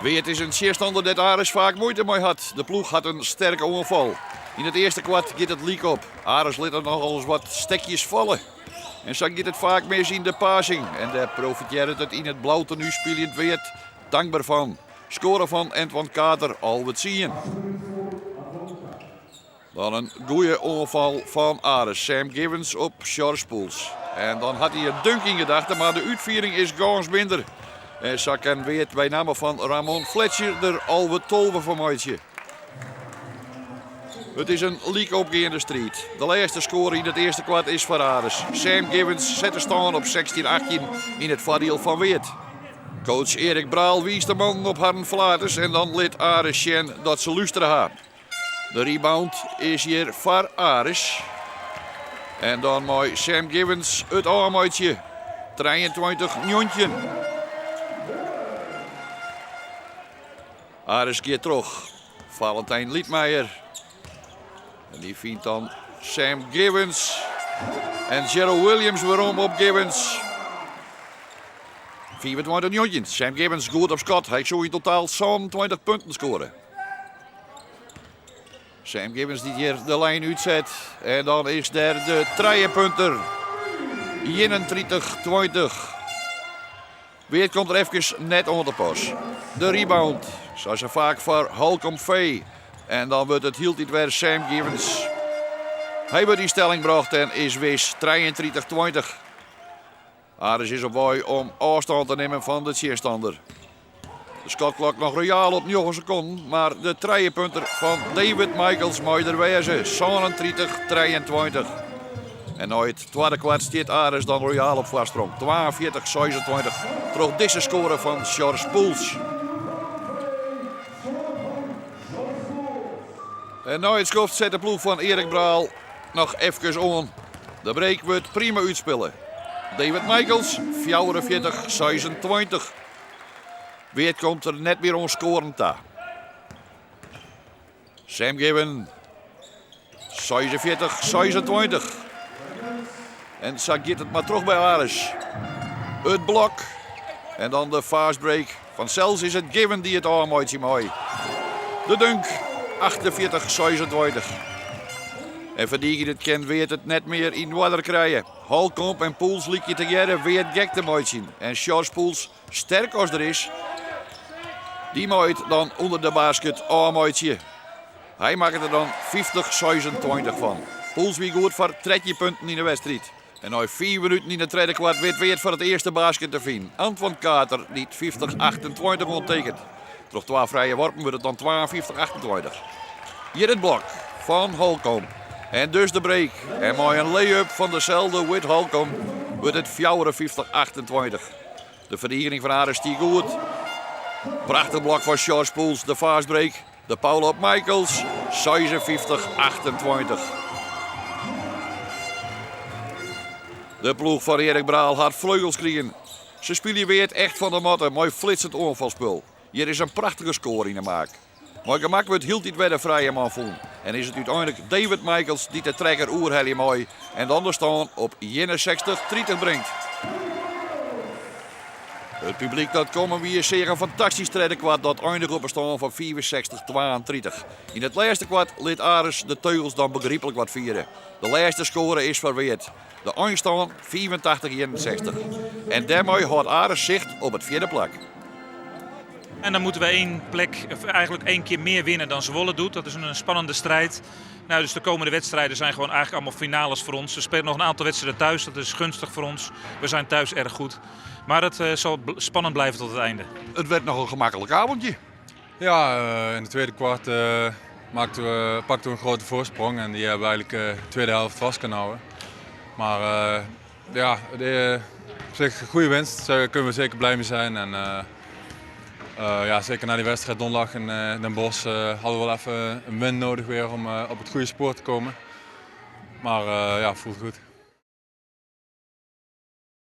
Weert is in tsjinstanner dêr't Aris faak muoite mei hat. De ploech hat in sterke oanfal. Yn it earste kwart giet it lyk op. Aris lit der nochal wat stekjes falle. En sa giet it faak mis yn de passing. En dêr profitearret it yn it blau tenu spyljend Weert tankber fan. Skoare fan Antoine Carter, 11-10. Dan in goeie oanfal fan Aris. Sam Givens op George Poels. En dan hat hy in dunk yn gedachten, mar de útfiering is gâns minder. En sa kin Weert by namme fan Ramon Fletcher der 11-12 fan meitsje. It is in lykopgeande striid. De lêste skoare yn it earste kwart is foar Aris. Sam Givens set de stân op 16-18 yn it foardiel fan Weert. Coach Erik Braal wiist de mannen op harren flaters en dan lit Aris sjen dat se lústere ha. De rebound is hjir foar Aris. En dan mei Sam Givens it ôfmeitsje. 23-19. Aris giet troch. Valentijn Lietmeijer. En dy fynt dan Sam Givens. En Gerald Williams werom op Givens. 25-19. Sam Givens goed op skot. Hy soe yn totaal 27 punten skoare. Sam Givens dy't hjir de lijn útset. En dan is der de trijepunter. 31-20. Weert komt der efkes net oan te pas. De rebound, sa sa faak foar Holcomb V. En dan wurdt it hieltyd wer Sam Givens. Hy wurdt yn stelling brocht en is wis 33-20. Aris is op wei om ôfstân te nimmen fan de tsjinstander. De skotklok noch royaal op 9 sekonden, mar de trijepunter fan David Michaels mei der wêze, 37-23. En nei it twadde kwart stiet Aris dan royaal op foarsprong, 42-26, troch dizze skoare fan Sjors Poels. En nei it skoft set de ploech fan Erik Braal noch efkes oan. De break wurdt prima útspile. David Michaels, 44-26. Weert komt der net mear oan skoaren ta. Sam Given, 46-26. En sa giet it mar troch by Aris. It blok en dan de fast break. Fansels is it Given dy't it ôfmeitsje mei. De dunk, 48-26. En ferdigenjend kin Weert it net mear yn oarder krije. Holcomb en Poels lykje tegearre Weert gek te meitsjen. En Sjors Poels, sterk as der is, dy mei it dan ûnder de basket ôfmeitsje. Hy makket der dan 50-26 fan. Poels wie goed foar 13 punten yn de wedstriid. En nei fiif minuten yn it tredde kwart wit Weert foar it earste basket te finen. Antoine Carter dy't 50-28 oantekent. Troch twa frije worpen wurdt it dan 52-28. Hjir it blok fan Holcomb. En dus de break. En mei in lay-up fan deselde Whit Holcomb wurdt it 54-28. De ferdigening fan Aris stie goed. Prachtich blok fan Sjors Poels, de fast break. De foul op Michaels, 56-28. De ploech fan Erik Braal hat fleugels krigen. Se spylje Weert echt fan de matte mei flitsend oanfalspul. Hjir is in prachtige skoare yn 'e maak. Mei gemak wurdt hieltyd wer de frije man fûn en is it úteinlik David Michaels dy't de trekker oerhelje mei en dan de stân op 61-30 bringt. It publyk dat kommen wie seach in fantastysk tredde kwart dat einige op in stân fan 65-32. Yn it lêste kwart lit Aris de teugels dan begryplik wat fiere. De lêste skoare is foar Weert. De einstân 85-61. En dêrmei hâldt Aris sicht op it fjirde plak. En dan moeten we één plek, of eigenlijk één keer meer winnen dan Zwolle doet. Dat is een spannende strijd. Nou, dus de komende wedstrijden zijn gewoon eigenlijk allemaal finales voor ons. We spelen nog een aantal wedstrijden thuis, dat is gunstig voor ons. We zijn thuis erg goed. Maar het zal spannend blijven tot het einde. It wurdt noch in gemaklik avondje. Ja, in het tweede kwart maakten we, pakten we een grote voorsprong en die hebben we eigenlijk de tweede helft vast kunnen houden. Maar ja, op zich een goede winst, daar kunnen we zeker blij mee zijn. En ja, zeker na die wedstrijd donderdag in Den Bosch hadden we wel even een win nodig weer om op het goede spoor te komen. Maar ja, voelt goed.